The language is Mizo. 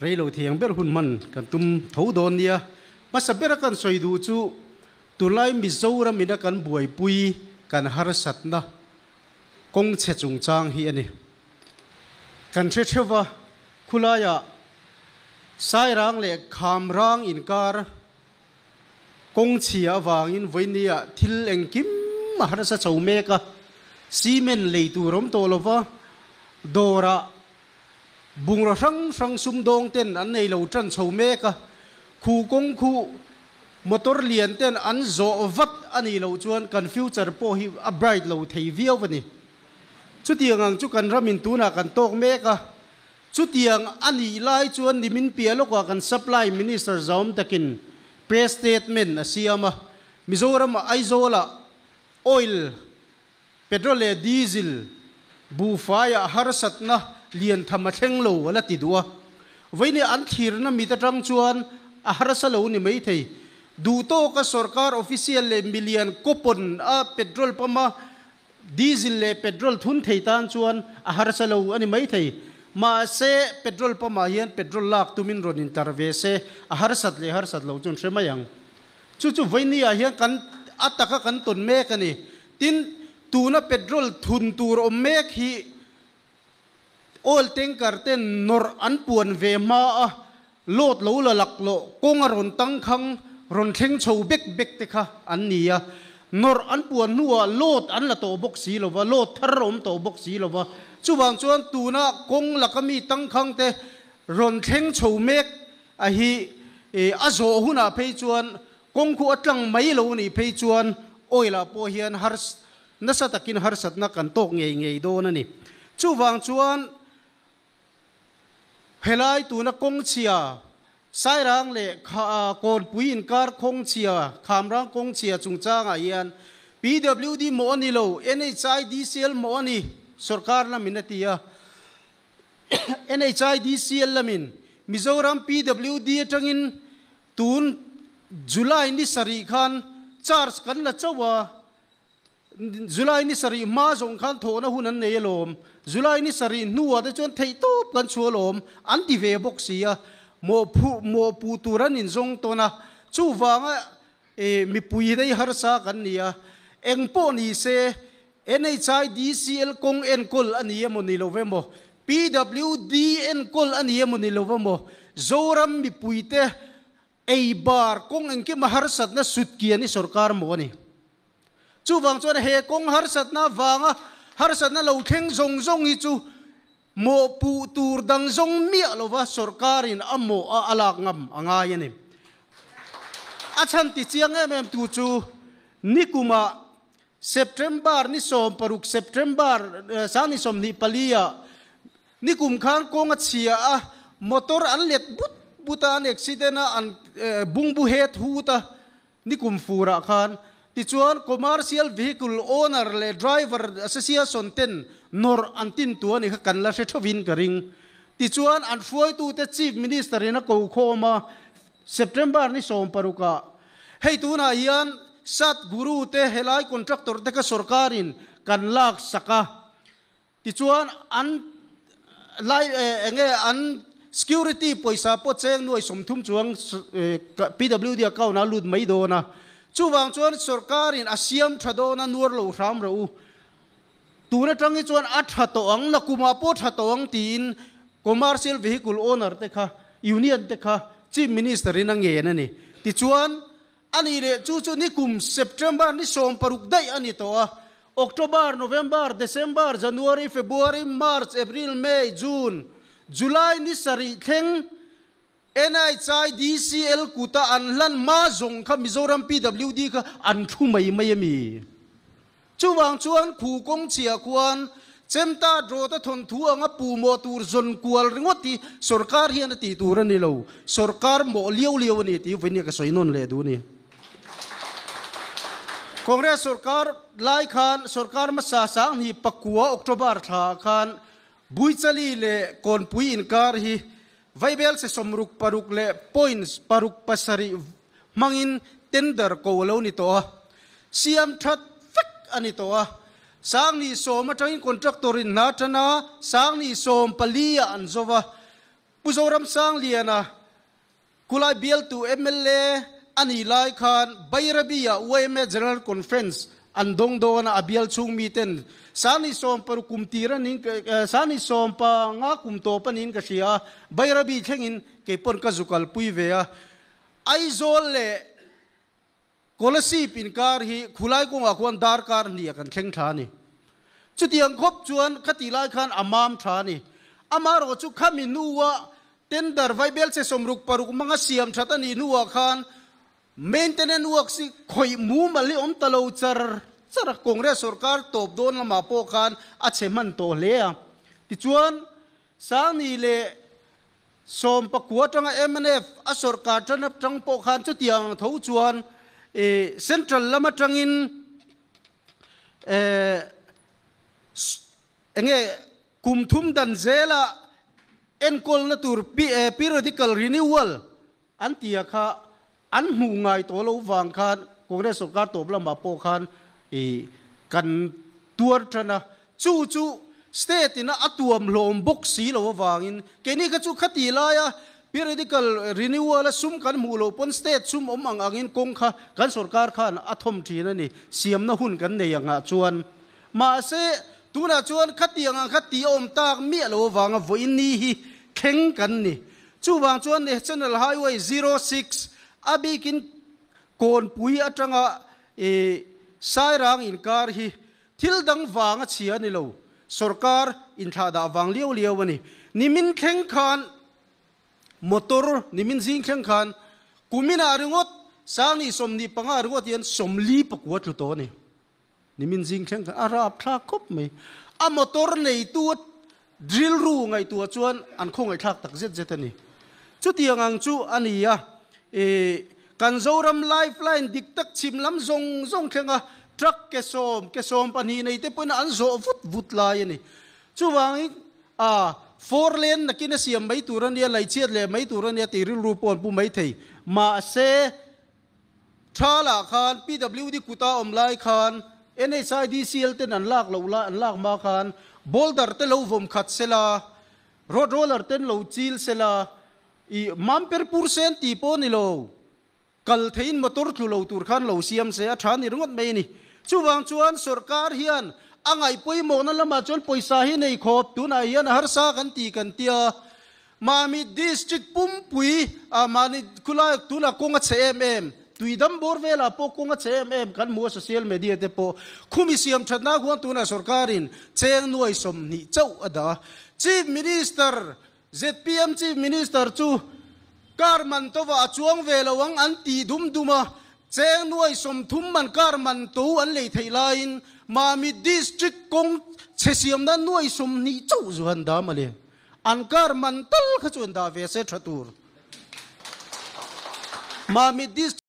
Reilo thiang ber hun hman kan tum tho dawn nia. Hmasa bera kan sawi duh chu tunlai Mizoram ina kan buaipui kan harsatna kawng chhe chungchang hi a ni. Kan hre theuh va, khulaiah Sairang leh Khamrang inkar kawng chhia avangin vawinia thil engkim a harsa chho mek a, cement lei tur awm tawh lova, dawrah Bungraw hrang hrang sumdawng ten an nei lo tan chho mek a, khu kawng khu motor lian ten an zawh vat a nih loh chuan kan future pawh hi a bright lo thei viau a ni. Chutiang ang chu kan ramin tunah kan tawk mek a, chutiang a nih lai chuan nimin piah lawkah kan supply minister zaum takin press statement a siam a, Mizoram-ah Aizawl-ah oil Petrol leh diesel buhfaiah harsatna lian tham a thleng lo a la ti duh a. Vawiin an thlirna mit atang chuan a harsa lo ni mai thei. Duh tawka sorkar official leh milian coupon a petrol pump a diesel leh petrol thun thei tan chuan a harsa lo a ni mai thei. Mahse petrol pump ah hian petrol lak tumin rawn intar ve se a harsat leh harsat lo chu an hre mai ang. Chu chu vawiin ah hian kan a taka kan tawn mek a ni. Tin, tuna petrol thun tur awm mek hi oil tanker ten nawrh an puan ve hma a, load lo la lak loh kawng a rawn tangkhang rawn thleng chho bek bek te kha an ni a. Nawrh an puan hnuah load an la tawh bawk si lova, load thar a awm tawh bawk si lova. Chuvang chuan tuna kawng laka mi tangkhang te rawn thleng chho mek a hi a zawh hunah phei chuan Kawng khu a tlang mai lo nih phei chuan oil ah pawh hian hars nasa takin harsatna kan tawk ngei ngei dawn a ni. Chuvang chuan helai tuna kawng chhia Sairang leh Kawnpui inkar kawng chhia Khamrang kawng chhia chungchangah hian PWD mawh a ni lo, NHIDCL mawh a ni sorkar lamin a ti a. NHIDCL lamin Mizoram PWD atangin Tun July ni sarih khan charge kan la chauh a, July ni sarih hma zawng khan thawhna hun an nei alawm, July ni sarih hnuah te chuan theihtawp kan chhuah alawm an ti ve bawk si a, mawhphu mawhpuh tur an inzawng tawn a, chuvanga e mipui rei harsa kan ni a, engpawh ni se NHIDCL kawng enkawl a ni emaw ni lo ve maw? PWD enkawl a ni emaw ni lo ve maw? Zoram mipuite ei bar kawng engkim a harsatna sut kian i sorkar maw a ni? Chuvang chuan he kawng harsatna vanga harsatna lo thleng zawng zawng hi chu mawhpuh tur dang zawng miah lova sorkarin a mawh a a lak ngam a ngai a ni. A chhan ti chiang em em tu chu nikumah September ni 16 September sang ni 24 ah nikum khan kawng a chhia a, motor an let but but a, an accident a, an bungbu het hut a nikum fur ah khan. Tichuan commercial vehicle owner leh driver association ten nawrh an tin tu a ni kha kan la hre thovin ka ring. Tichuan an hruaitute Chief Minister in a ko khawm a, September ni 16 ah hei tunah hian Sat Guru te helai contractor te kha sorkarin kan lak sak a, tichuan an lai enge an security pawisa pawh cheng nuai 30 chuang PWD account ah lut mai dawn a, chuvang chuan sorkarin a siam tha dawn a nuar lo hram rawh u, tun atang hi chuan a tha tawh ang, nakumah pawh tha tawh ang tiin commercial vehicle owner te kha union te kha Chief Minister in a ngen a ni. Tichuan a nih leh chu chu nikum September ni 16 daih a ni tawh a, October, November, December, January, February, March, April, May, June, July ni sarih thleng NHIDCL kuta an hlan hma zawng kha Mizoram PWD kha an thu mai mai a mi. Chuvang chuan khu kawng chhia khuan Chemta drawta thawnthu anga pu mawh tur zawn kual ringawt hi sorkar hian a tih tur a ni lo, sorkar mawh liau liau a ni tih vawiin ka sawi nawn leh duh a ni. Congress sorkar lai khan sorkar hmasa sanghnih pakua October thla ah khan Buichali leh Kawnpui inkar hi Vaibel se 66 leh points paruk pasarih hmangin tender ko a lo ni tawh a, siam that vek a ni tawh a. Sangni 10 atangin contractor in hna tan a, sangni 14 ah an zo va. Pu Zoramsangliana Kulai bialtu mla a nih lai khan Bairabi-ah yma General Conference an dawng dawn a, a bial chhung miten Sani 16 kum tir a niin Sani 15 kum tawp a niin ka hria a, Bairabi thlengin kei pawn ka zu kalpui ve a. Aizawl leh Kolasib inkar hi khulai kawngah khuan darkar hnih kan thleng thla a ni. Chutiang khawp chuan kha tih lai khan a mam tha a ni. Amaherawh chu khami hnua tender vaibelchhe 66 hmanga siam that a nih hnuah khan maintenance works hi khawih mumal hi awm ta lo char char a, Congress sorkar tawp dawn lamah pawh khan a chhe hman tawh hle a. Tichuan Sangni leh 19 atanga mnf a sawrkar tan atang pawh khan chutiang tho chuan central lam atangin enge kum thum dan zela enkawlna tur periodical renewal an tia kha an hmuh ngai tawh loh vang khan Congress sorkar tawp lamah pawh khan kan tuar tan a, chu chu state ina a tuam hlawm bawk si lo avangin keini kha chu khati laia periodical renewal a sum kan hmuh loh pawn state sum awm ang angin kawng kha kan sorkar khan a thawm thin a ni, siamna hun kan nei angah chuan. Mahse, tunah chuan khatiang ang kha tih a awm tak miah lo avanga vawiin ni hi thleng kan ni. Chuvang chuan National Highway 06 a bikin Kawnpui atanga i Sairang inkar hi thil dang vang a chhia a ni lo, sorkar inthlahdah vang liau liau a ni. Nimin thleng khan motor nimin zing thleng khan kuminah ringawt Sangni 25 ringawt hian 44 tlu tawh a ni. Nimin zing thleng khan a rap thlak khawp mai. A motor neitu a drill ru ngaihtuah chuan an khawngaihthlak tak zet zet a ni. Chutiang ang chu a ni a, i kan Zoram lifeline dik tak chhim lam zawng zawng thlenga truck ke sawm, ke 12 nei te pawhin an zawh vut vut lai a ni. Chuvangin a four lane nakin a siam mai tur a nia, laichhiat leh mai tur a nia tih rilru pawh an pu maithei. Mahse, Thalah khan PWD kuta awm lai khan NHIDCL ten an lak loh lai an lak hma khan boulder te lo vawm khat sela, road roller ten lo chil sela, i mamper pur sen tih pawh ni lo, kal theiin motor tlu lo tur khan lo siam se a tha ni ringawt mai a ni. Chuvang chuan sorkar hian a ngaih pawimawhna lamah chuan pawisa hi nei khawp tunah hian a harsa kan ti kan tia. Mahni district pumpui ah mahni khulai tunah kawng a chhe em em, tuidam bawr velah pawh kawng a chhe em em kan hmu a social media te pawh khumi siam thatna khuan tunah sorkarin cheng nuai 20 chauh a dah a. Chief Minister, zpm Chief Minister chu car man tova a chuang ve lo ang an ti dum dum a, cheng nuai 30 man car man to an lei theih laiin Mami district kawng chhe siamna nuai 20 chauh zu han dah mawle. An kar man tal kha chu an dah ve se tha tur. Mami district.